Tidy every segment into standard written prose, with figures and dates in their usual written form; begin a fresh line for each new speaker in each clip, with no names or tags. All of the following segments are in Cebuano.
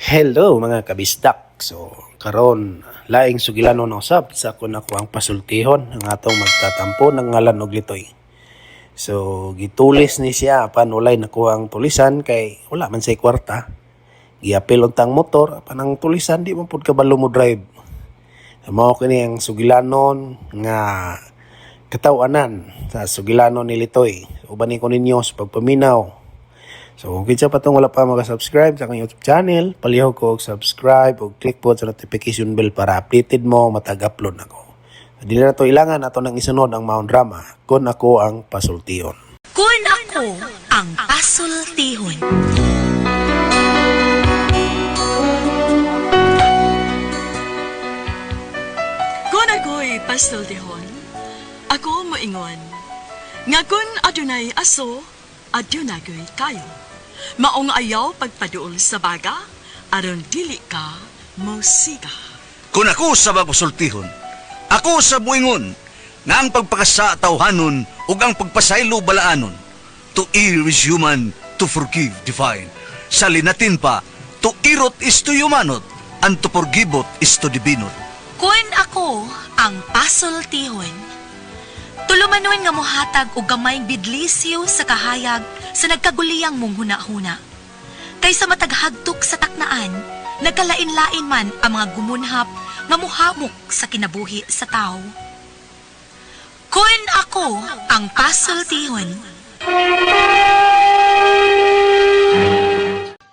Hello mga kabisdak. So karon laing sugilanon usab sa kun ako ang pasultihon ang atong magtatampo ng ngalan og Litoy. So gitulis ni siya apan walay nakuha ang tulisan kay wala man say kwarta. Giapil untang motor apan ang tulisan di man pud kabalo mo drive. Mao kini ang sugilanon nga katawanan sa sugilanon ni Litoy. Uban ni ko ninyo sa pagpaminaw. So kung kinsa pa tong wala pa maka-subscribe sa akong YouTube channel, palihog ko og subscribe og click po sa notification bell para updated mo matag upload nako. Dili na to ilangan ato nang isunod ang maong drama Kun Ako ang Pasultihon.
Kun Ako ang Pasultihon.
Kun ako'y pasultihon, ako moingon, nga kun adunay aso, adunay kayo. Maong ayaw pagpaduol sa baga, aron dili ka mosiga.
Kung ako sa pasultihon, ako sa buingon, nga ang pagpakasa tawhanon ug ang pagpasaylo balaanon. To err is human, to forgive divine. Sa linatin pa, to irot is to humanot, and to forgiveot is to divinot.
Kun ako ang pasultihon, tulumanon nga mohatag og gamayng bidlisyo sa kahayag sa nagkaguliyang mong huna-huna. Kaysa mataghagtok sa taknaan, nagkalain-lain man ang mga gumunhap nga muhamok sa kinabuhi sa tao. Kun ako ang pasultihon.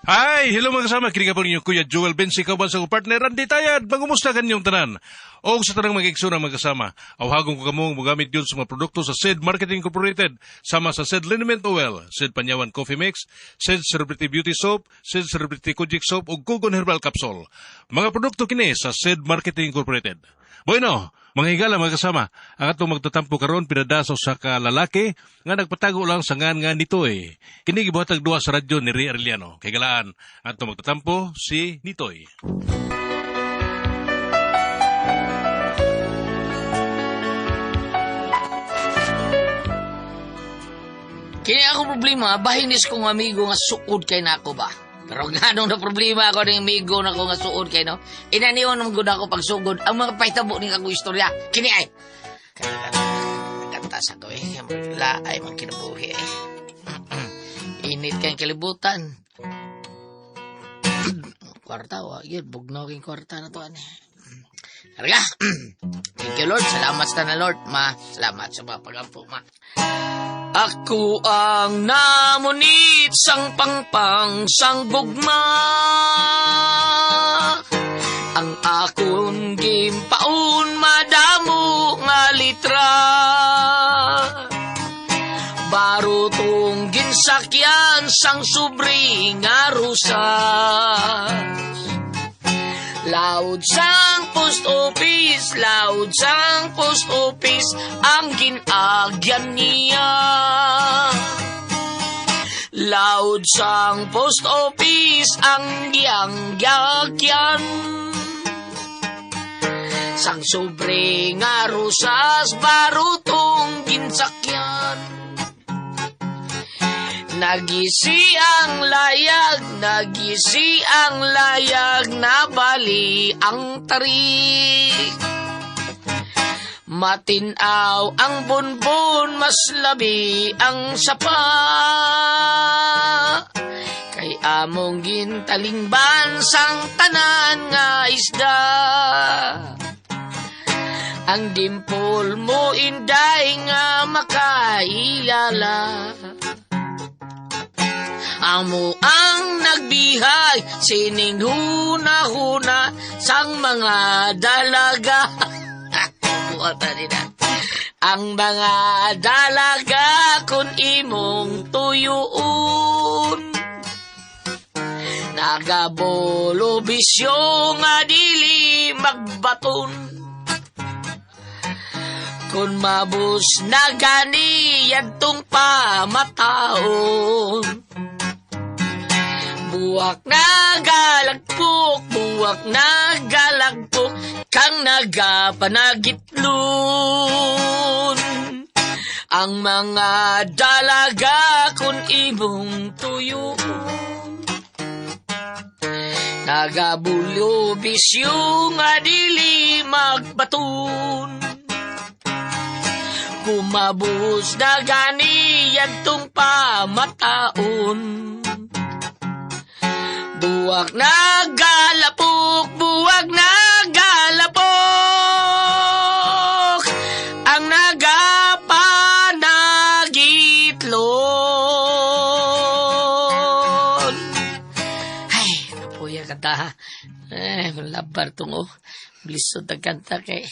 Hi! Hello mga kasama, kini ka po ninyo Kuya Joel Bensi, kauban sa akong partner Randy Tayad. Mangumusta kanyong tanan? O sa tanang mga igsoon mga kasama, awhagon ko kamong mogamit yun sa mga produkto sa SED Marketing Incorporated, sama sa SED Liniment Oil, SED Panyawan Coffee Mix, SED Celebrity Beauty Soap, SED Celebrity Kojic Soap ug Kugon Herbal Capsule. Mga produkto kini sa SED Marketing Incorporated. Bueno, mga higala mga kasama, ang atong magtatampo karon pinada sa usa ka lalaki nga nagpatago lang sa ngan nga Nitoy. Kini gibuhatag duha sa radyo ni Ray Arellano. Kay galaan, ang atong magtatampo si Nitoy.
Kini ako problema, bahinis kong amigo nga suod kay nako ba. Pero ganong na problema ako ng amigo nako nga suod kay no. Inaniwan naman gud ako pagsugod ang mga pahitabo ning akong istorya. Kini ay. Kanta sa ko eh. Laay man kinabuhi eh. Init kay kalibutan. Kwarta wa, yun, bugnaw king kwarta na to ani. Karga. Thank you Lord. Salamat sa na Lord. Ma, salamat sa mga pagampo, ma. Ako ang namunit sang pangpang sang gugma. Ang akon gimpaon madamo nga litra. Barutong ginsakyan sang sobre nga rusas. Loud sang post office, loud sang post office, ang ginagyan niya. Loud sang post office, ang giyang-gyagyan. Sang sobre nga rusas, barutong ginsakyan. Nagisi ang layag, nagisi ang layag, nabali ang tarik. Matinaw ang bunbun, mas labi ang sapa. Kay among gintalingban sang tanan nga isda. Ang dimpol mo inday nga makailala. Amo ang nagbihay, sining huna-huna sang mga dalaga. Buhat na nila. Ang mga dalaga kun imong tuyuon. Nagabolo bisyo nga dili magbaton. Kun mabus na gani yadtong pamataon. Buwak na galagpok, buwak na galagpok, kang nagapanagitlon. Ang mga dalaga kun imong tuyuon. Nagabulyo bisyo nga dili magbaton. Kumabus na gani yadtong pamataon. Buwak nagalapok, buwak nagalapok, ang nagapanagitlon. Ay, kapuya kanta ha. Eh, labar tong oh. Lisod ang kanta kay.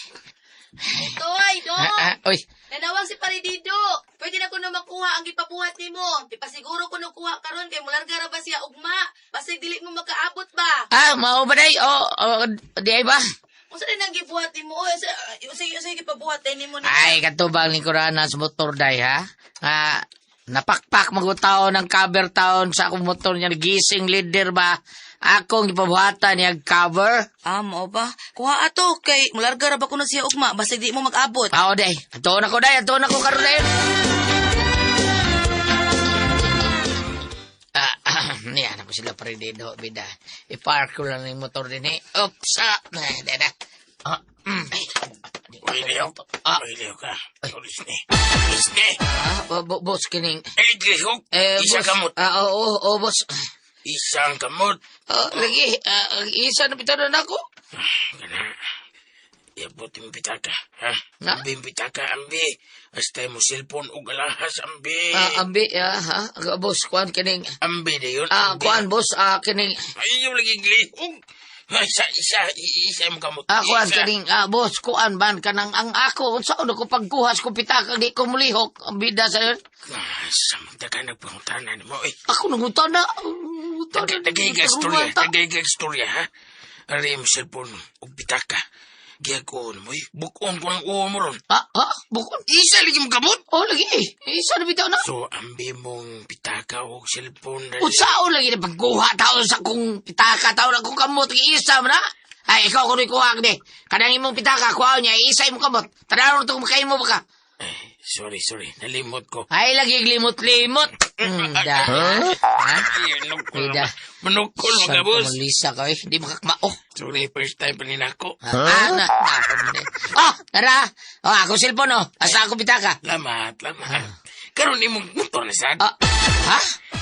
Toy, dong!
Ah, ah, oy,
Nanawag si Paridido. Pwede na ko na makuha ang gipabuhat nimo. Ipasiguro ko na kuha karon kay mularga ra ba siya ugma. Basig dili mo makaabot ba.
Ah, mao ba day? Oh, oh, di ay ba?
Unsa din ang gibuhat nimo? Oy, unsa unsa unsa gipabuhat nimo ni?
Ay, katubang ni Kurana sa motor day, ha? Ah, napakpak magutaon ng cover taon sa akong motor niya. Gising leader ba? Akong ipabuhatan niya cover.
Ah, mao ba? Kuha ato kay mularga ra ba kuno siya ugma. Basig di mo mag-abot.
Pao day. Atuon ako day. Atuon ako karon day. Ah, ah, niya na ko sila pa rin dito, bida. I-park ko lang yung motor din eh. Oops, ah, dada. Ah, Ay,
Uy, Leo.
Ah.
Uy, Leo ka. Ulis ni. Ulis ni.
Ah, boss, kining.
Eh, Leo.
Eh,
Isa
boss.
kamot.
Ah, oo, oo, boss.
Isang kamot.
Ah, lagi, ah, isa na pitaw na ako.
Kana. Iabot yung pitaka. Ha?
Na?
Ambi yung pitaka, ambi. Hasta mo cellphone o galahas, ambi.
Ah, ambi, ah, ha? Ah, boss, kuan kining.
Ambi na yun.
Ah,
ambi.
kuan, boss, ah, kining.
Ay, yung lagi glihog. Ay, isa, isa, isa mo kamot.
Ah, kuan
Isa.
kining, ah, boss, kuan ban kanang ang ako. Unsa ko pagkuhas ko pitaka, di ko mulihok. Ang bida sa yun.
Ah, samanta ka nagpangutana ni mo, eh.
Ako nangutan na.
Tagay ka istorya, tagay ka istorya, ha? Ari mo cellphone o pitaka. Giyakoon mo, eh. Bukon ko ng uwo mo ron.
Ah, ah, bukon.
Isa lagi mo kamot.
Oh, lagi. Isa na bitaw na.
So, ambi mong pitaka o cellphone na.
Unsaon lagi na pagkuha taon sa kong pitaka taon akong kamot isa man na. Ay, ikaw kuno'y kuha ni. Kanang imong pitaka, kuha niya, isa imong kamot. Tanawon to kung makaimo ba ka.
Ay, sorry, sorry. Nalimot ko.
Ay, lagi limot-limot. Da. Ha?
Ay, nukol
Bida.
naman. Manukol
Saan
mga boss.
ka malisa ka eh? Hindi makakmao.
Sorry, first time pa rin ako.
Ah, na, na, ako na. Oh, tara. Oh, ako cellphone oh. Asa ako pitaka.
Lamat, lamat. Karon imong motor na sad.
Ah, ha?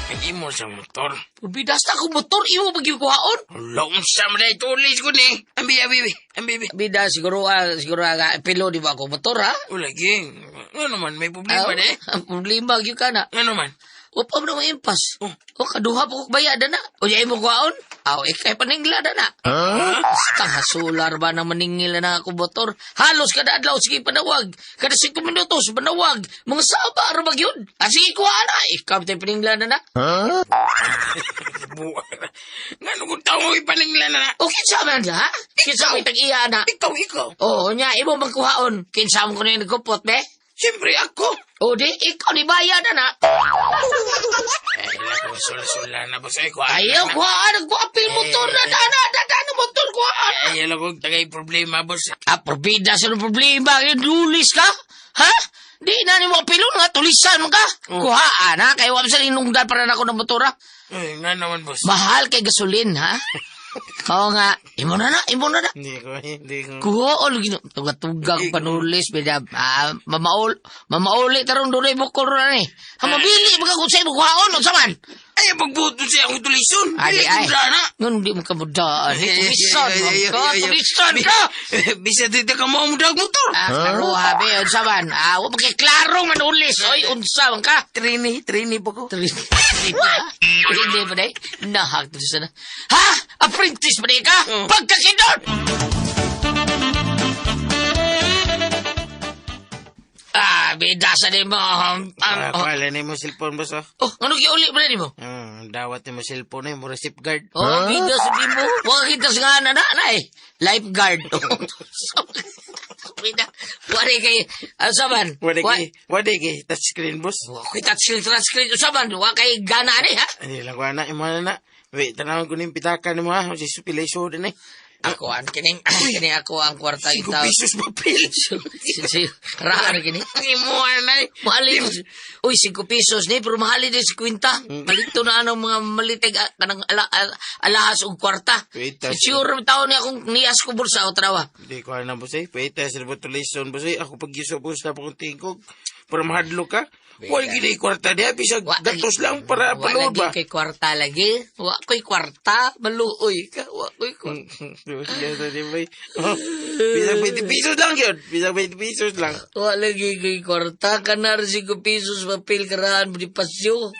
Ang imo sa motor.
Bidas na akong motor, imo pagikuhaon.
Wala unsa man ay tulis ko ni. Ambi, ambi, ambi, ambi, ambi.
Bida, siguro, ah, siguro, ah, pilo di ba ako motor, ha?
Wala ging. Ano man, may problema
Ah,
na eh.
ang problema, gyud ka na.
Ano man?
Upa mo na impas.
Oh.
O, kaduha po kong bayad na. O, yay mo kuhaon. Aw, ikay paningla na na. Basta hasular ba na maningil na ako motor? Halos kada adlaw, sige panawag. Kada 5 minutos, panawag. Mga saba, arabag yun. Ah, sige, kuha na. Ikaw, tayo paningla na na.
Buwa. Ngano kung tao mo ipaningla na na?
O, kinsa man ha? Kinsa mo itag-iya na?
Ikaw, ikaw.
Oo, nya, imo magkuhaon. Kinsa mo ko na yung nagkupot, be?
Siyempre ako.
O, di, ikaw ni bayad na na.
Ay, sula-sula na boss. Ay, kuha.
Ayaw, kuhaan. Nagkuapil motor na. Dana, dana, motor, kuhaan.
Ay, alam ko, tagay problema, boss.
Ah, probida sa nung problema. Yung lulis ka? Ha? Di na ni mo apilon nga, tulisan mo ka.
Oh.
Kuhaan, ha? Kaya wala sa linungdan para na ako ng motora.
Ay, nga naman, boss.
Mahal kay gasolin, ha? Oo nga. Imo na na, imo na na.
Hindi ko, hindi ko.
Kuha, o, lagi na. Tuga-tuga ko panulis, bida. Ah, mamaul, mamauli tarong dunay bukol na ni. Ha, mabili, mga kung sa imo kuhaon, unsa man?
Ay, ang pagbuto siya akong tulison.
Ay,
Dili
ay.
ko na.
Ngun, di mo kamudaan. Tulisan, man ka, tulisan ka!
Bisa dito ka mo ang motor.
Ah, karuha, be, unsa man? Ah, wa kay klaro man ulis. Oy, unsa man ka?
Trini, trini po ko.
Hindi ba day? Nahag to sana. Ha? Apprentice ba day ka? Pagkakindot! Ah, bida sa ni mo.
Ah,
Oh,
kuhala na mo cellphone, boss, oh.
oh, ano giuli ba ni mo?
Dawat ni mo cellphone eh, mo safeguard.
Oh, bida sa di mo. Wa kita sa nga na na eh. Lifeguard. Bida. Wala kay ano sa man?
Wala kay, wala kay touchscreen, boss.
Wa kay touchscreen, touchscreen. Unsa man? Wa kay gana ani ha?
Hindi lang ko na, imo na na. Wait, tanawin ko na yung pitaka ni mo ha. Si Supilay so din eh.
Ako ang kining, kining ako ang kwarta
5
itaw.
pesos papel.
Sinsi, karaan na kini.
Imuha na eh.
Mahali. Uy, 5 pesos ni, pero mahali din 50. Malito na anong mga malitig kanang alahas og kwarta.
Wait, tas-
Sure taon niya kung nias ko bulsa o trawa.
Hindi ko alam, boss eh. Pwede sa botulison, boss eh. Ako pag yuso, boss, na akong tingkog. Para mahadlo ka. Wala gini kwarta niya. Bisag gatos lang para
Wa
paluod
lagi
ba?
kay kwarta lagi. Wa ko'y kwarta. Maluoy ka. Wa ko'y kwarta.
Oh, bisag 20 pesos lang yun. Bisag 20 pesos lang.
Wa lagi kay kwarta. Kanar 5 pesos papel karaan di pasyo.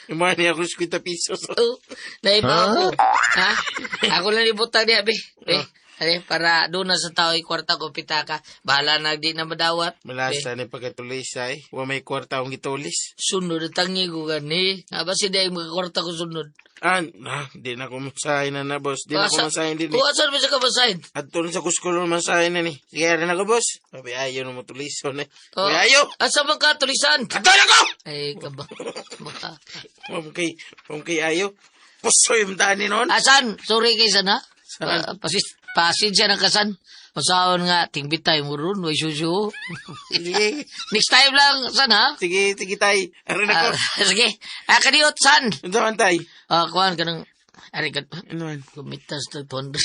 Imuha niya ako 50 pesos.
Oh, naiba ako. Ha? Ako lang ibutang niya, be. Be, ano, para doon na sa tao kwarta ko pitaka. Bahala na di na madawat.
Malasa ni pagkatulis ay. Wa may kwarta akong gitulis.
Sunod ang tangi ko gani. Aba si dahil mga kwarta ko sunod.
Ah, na, di na ko masahin na na, boss. Di na ko masahin din eh.
Oh, asan ba siya ka masahin?
At na sa kuskulo masahin na ni. Sige, rin ako, boss. Sabi, ayaw na mo tulison eh.
Oh,
Sabi, ayaw!
Asa man ka, tulisan?
Ato na ko!
Ay, kaba. Baka.
Ma'am kay ayaw. Pusoy yung tani noon.
Asan? Sorry kay sana.
Saan?
Pasensya na kasan. Masaon nga, tingbitay mo ron, way susu.
Sige.
Next time lang, san ha?
Sige, sige, tay. Arin ako.
Sige. Kaniot, san?
Ano man, tay?
Kuhan ka ng... Ari ka.
Ano man?
Kumitas na 200.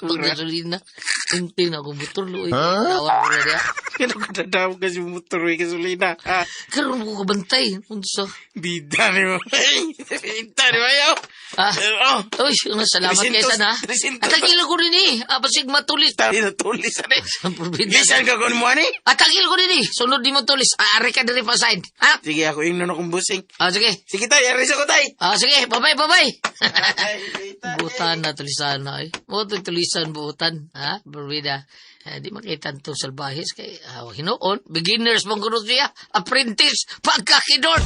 Pagkasulina. Inti na akong motor. Luoy. Tawag ko na niya.
Ano ka dadawag kasi motor, eh, gasolina. Ah,
Karoon ko kabantay. Unsa.
bida ni mo. Bida ni mo, ayaw.
Ah.
Oh.
Uy, nga, salamat kay
300,
sana.
300.
At ang ko rin eh. Pasig matulis.
Tayo na tulis, ano eh.
Probinsya.
Bisan ka kung mo, ani?
At ang ko rin eh. Sunod di mo tulis. Ari ka diri pa side. Ha?
Sige, ako yung akong busing.
Sige.
Sige, tay. Aris ako, tay.
Sige. Bye-bye, bye-bye.
Ay, tay.
Butan na tulisan na eh. Mo tulisan butan, ha? Berbida. Di makita itong salbahis kay hinuon. Beginners mong kuno siya. Apprentice pagkakidor.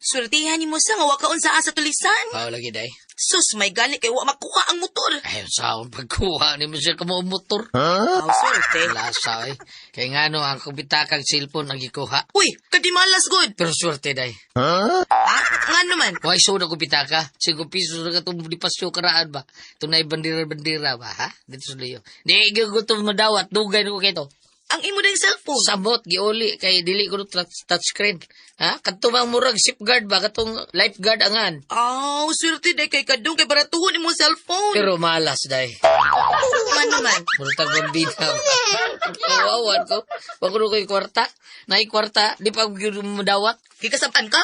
Swertihan nimo sa nga wa ka unsa sa tulisan.
Oh, lagi day.
Sus, may gani kay wa makuha ang motor.
Ay, sa akong pagkuha ni mo siya kamo motor.
Aw, swerte.
Lasa eh. Kay nga no, ang kubitakang cellphone ang gikuha.
Uy, kadimalas good.
Pero swerte day.
Ha? Nga naman.
Why so na kubitaka? 5 pisos na katong di pasyo karaan ba? Tunay bandira-bandira ba, ha? Dito sa liyo. Di, gutom madawat. Dugay na ko kito.
Ang imo ding cellphone.
Samot giuli kay dili ko touchscreen. Ha? Kadto bang murag safeguard ba katong lifeguard angan.
Aw, swerte day kay kadung kay baratuhon imong cellphone.
Pero malas day.
Nga naman.
Murag tag bambina. Kawawan ko. Wag ko ko'y kwarta. Naay kwarta, di pa gyud madawat.
Gikasab-an ka?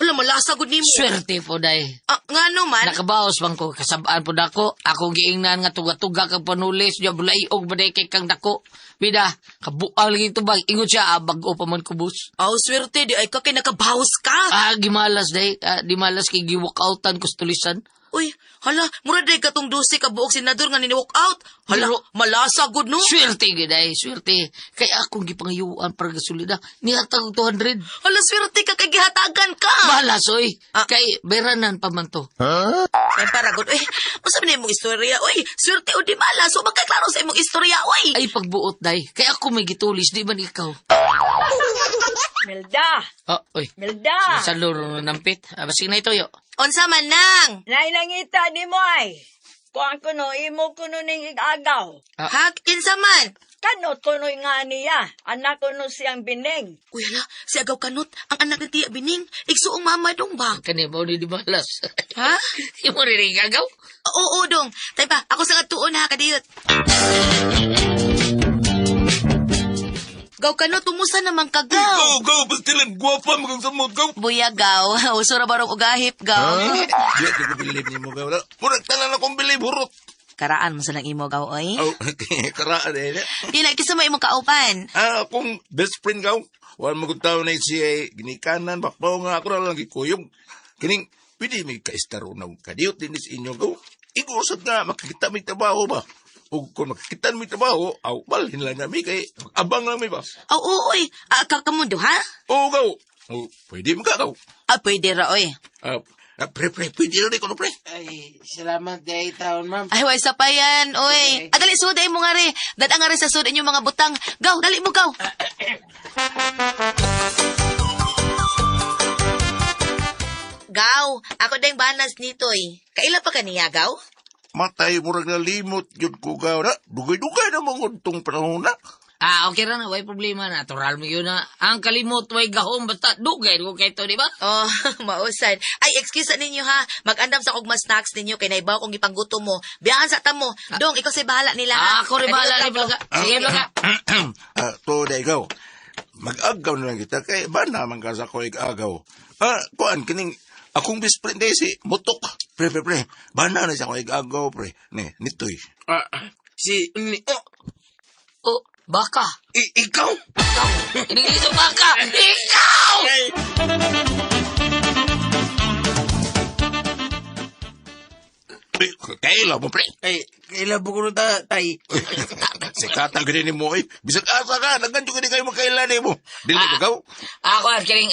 Wala malasa gud nimo.
Swerte po day.
Ah, nga naman.
Nakabaos man ko kasabaan po dako. Ako giingnan nga tuga-tuga kang panulis, nya bulayog ba day kay kang dako. Bida, kabuang lagi tubag. Ingon siya, bag-o pa man kubos.
Aw, swerte di ay ka kay nakabawas ka.
Gimalas day. Di malas kay giwalkoutan ko sa tulisan.
Uy, hala, mura day katong 12 ka buok senador nga ni walk out. Hala,
Pero-
malasa gud no.
Swerte gid ay, swerte. Kay akong gipangayuan para gasolina. Nihatag og 200.
Hala, swerte ka kay gihatagan ka.
Malas oy.
Ah.
Kay beranan pa man to.
Ay, para gud. Uy, unsa man imong istorya? Uy, swerte o di malas. So, magkaklaro sa imong istorya, uy.
Ay pagbuot day. Kay ako may gitulis, di man ikaw.
Melda!
Oh, oy.
Melda!
Sa luro nampit. Basig na ito yo.
Unsa man nang?
Nainangita ni mo ay. Kuan ko no, imo ko no ning igagaw.
Ah.
Hak, kinsa man?
Kanot ko no nga niya. Anak ko no siyang bining.
Uy, hala, si Agaw Kanot, ang anak ni Tia Bining, igsuong mama dong ba?
Kani mo ni di malas.
Ha?
Imo rin igagaw.
Oo, dong. Tay pa, ako sa katuon ha, kadiyot. Gaw Kanot, tumusa naman ka, gaw.
Go, go, pastilan, guwapa, magang samot, go.
Buya, gaw. Uso ra barong ugahip, gaw.
Di ako bilib ni mo, gaw. Murag tanan akong bilib, hurot.
Karaan mo sa lang imo, gaw, oy.
Oh, karaan eh.
Di na, kisa mo imong kaupan.
Akong best friend, gaw. Wala mo tao na siya, ginikanan, bakbaw nga ako na lang gikuyog. Kining, pwede may kaistaro na kadiyot din sa inyo, gaw. Igusot nga, makikita may trabaho ba? O kung makikita may trabaho, aw, balhin lang nami kay, abang lang may ba?
Oo, oh, oy. Kakamundo, ha?
Oo, gaw. Oh, pwede mo ka, gaw.
Pwede ra, oy.
Pre, pre, pwede rin ko, pre.
Ay, salamat day taon, ma'am.
Ay, way sa pa yan, oy. Dali, suday mo nga rin. Dad nga rin sa sud inyong mga butang. Gaw, dali mo, gaw. nitoy. Kaila pa kaniya gaw?
Matay murag nalimot yun ko gaw na. Dugay-dugay na mga tong panahon na.
Ah, okay ra na, way problema. Natural mo yun na. Ang kalimot, way gahom, basta dugay ko kay to, di ba?
Oh, mausan. Ay, excuse sa ninyo ha. Mag-andam sa kog mas snacks ninyo kay naibaw kong gipanggutom mo. Biyaan sa tamo. Dong, ikaw say bahala nila ha.
Ah, ako rin bahala
Kadiyot
ni Blanca. Sige, Blanca.
Ah, to day gaw. Mag-agaw na lang kita kay ba naman ka sa ko agaw. Ah, kuan kining akong best friend day si Mutok. Pre pre pre. Ba na na siya ko agaw pre. Ne, nitoy.
Ah, si, ni, oh,
Oh, baka.
ikaw?
Ikaw. Iniglis baka. Ikaw!
Ay,
Eh, kaila mo pre.
ay, kailan po ko ta, tay?
Sikata gani ni mo eh. Bisag asa ka, nagkanyo gani kayo makaila ni mo. Dili ka gaw.
Ako, ah, kining,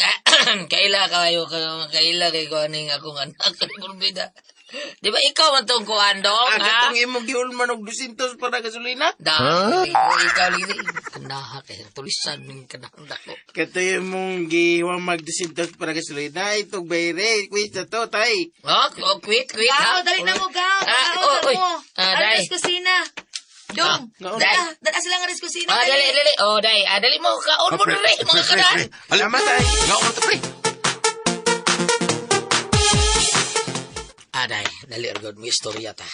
kaila kayo, kaila kay ko aning akong anak, kay Burbida. Di ba ikaw man tong kuan dong,
Ah,
ha?
katong imong giulman og 200 para gasolina?
Da, ikaw lagi, kanaha kay tulisan ning kanahang dako.
Kato imong giwang mag 200 para gasolina, itong bayre, quiz na to, tay.
Oh, oh, quit, quit,
Gaw,
ha?
dali na mo, gaw.
Ah,
Gaw,
oh,
sa
oy.
mo.
Ah, dai.
Aris kusina. Dong,
Ah,
dala, dala sila nga aris kusina.
Ah, dali, dali. Oh, dai. Ah, dali mo, kaon mo dali, mga kanan.
Alam
Tama, tay.
Gaw ka to pre.
Ah, dai. Dali, ergod, may istorya ta.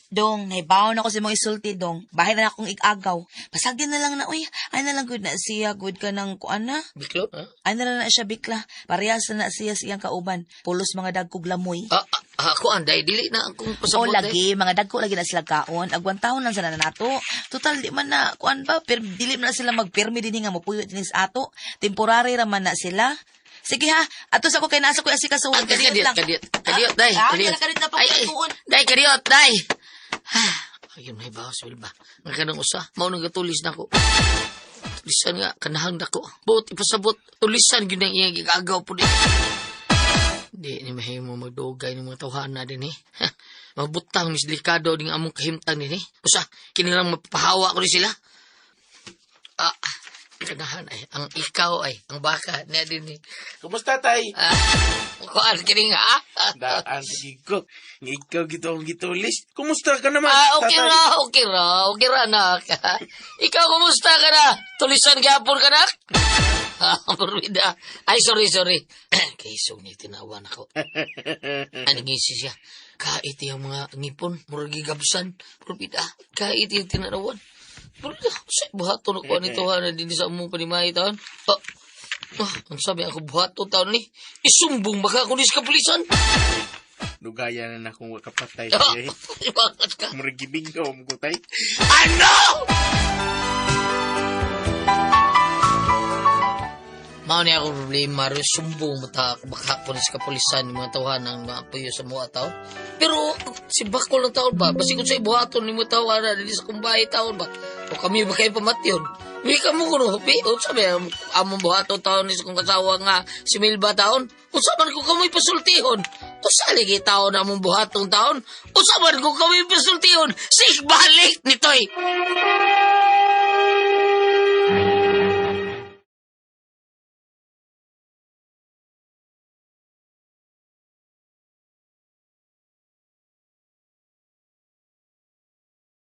Dong, naibaw na ko sa mga isulti, dong. Bahay na akong igagaw. Pasagin na lang na, uy. Ay na lang good na siya, good ka ng kuan na.
Biklo, ha?
Ay na lang na siya bikla. Parehas na na siya sa iyang kauban. Pulos mga dagkog lamoy.
Ah, ah, ako, anday, dili na akong
O
pasabot. eh.
lagi, mga dagko lagi na sila kaon. Agwan taon lang sila na nato. Total, di man na, kuan ba, dili man na sila magpirmi din nga mupuyo din sa ato. Temporary raman na sila. Sige ha, ato sa ko kay nasa ko asika sa
Ah,
uwan.
kadiyot, kadiyot, kadiyot, day,
Ah,
kadiyot.
kadiyot na
Ay, ay,
pagkatuon.
day, kadiyot, day. Ah, ayun, may bawas, Wilba. Nga kanang usa, mao nang gatulis na ko. Tulisan nga, kanahang dako. Buot, ipasabot, tulisan yun ang iyang gigagaw po di. Di, ni mahimo magdugay ng mga tawhana din eh. Ha, mabutang, mis delikado ding among kahimtang din eh. Usa, kinilang mapapahawa ko ni sila. Ah, kanahan ay, ang ikaw ay, ang baka, niya din eh.
Kumusta, tay?
Ah, kuan kini nga. ah.
Daan, sige ko. Nga ikaw gito akong gitulis. Kumusta ka naman,
Ah, okay
tatay?
ra, okay ra, okay ra anak. Ikaw kumusta ka na? Tulisan gapon ka nak? Ah, Purwida. Ay, sorry, sorry. Kaisog ni tinawan ako. Ano ngisi siya? Kait yung mga ngipon, murag gigabsan. Purwida, kait yung tinarawan. Purwida, sa buhaton ako nito ha, na din sa among panimahi taon. Ah, ah, ang sabi ako buhaton taon ni, isumbong baka ako ni sa kapulisan.
Lugaya na na akong kapatay.
Ah,
Eh.
bakit ka?
Murag gibingaw mo ko, tay.
Ano? Mao ni ako problema ro sumbong mata baka pulis kapulisan yung mga tawhan ng mga puyo sa mga tao. Pero si bakol ng taon ba? Basi kung sa ibuhaton ni mga tawhan dili sa kumbahay taon ba? O kami ba kayo pamatyon? Wi ka mo kuno, pi, unsa ba among buhaton taon ni sa kong kasawa nga si Milba taon? Unsa man ko kamoy pasultihon? Unsa lagi taon among buhaton taon? Unsa man ko kamoy pasultihon? Sig balik nitoy.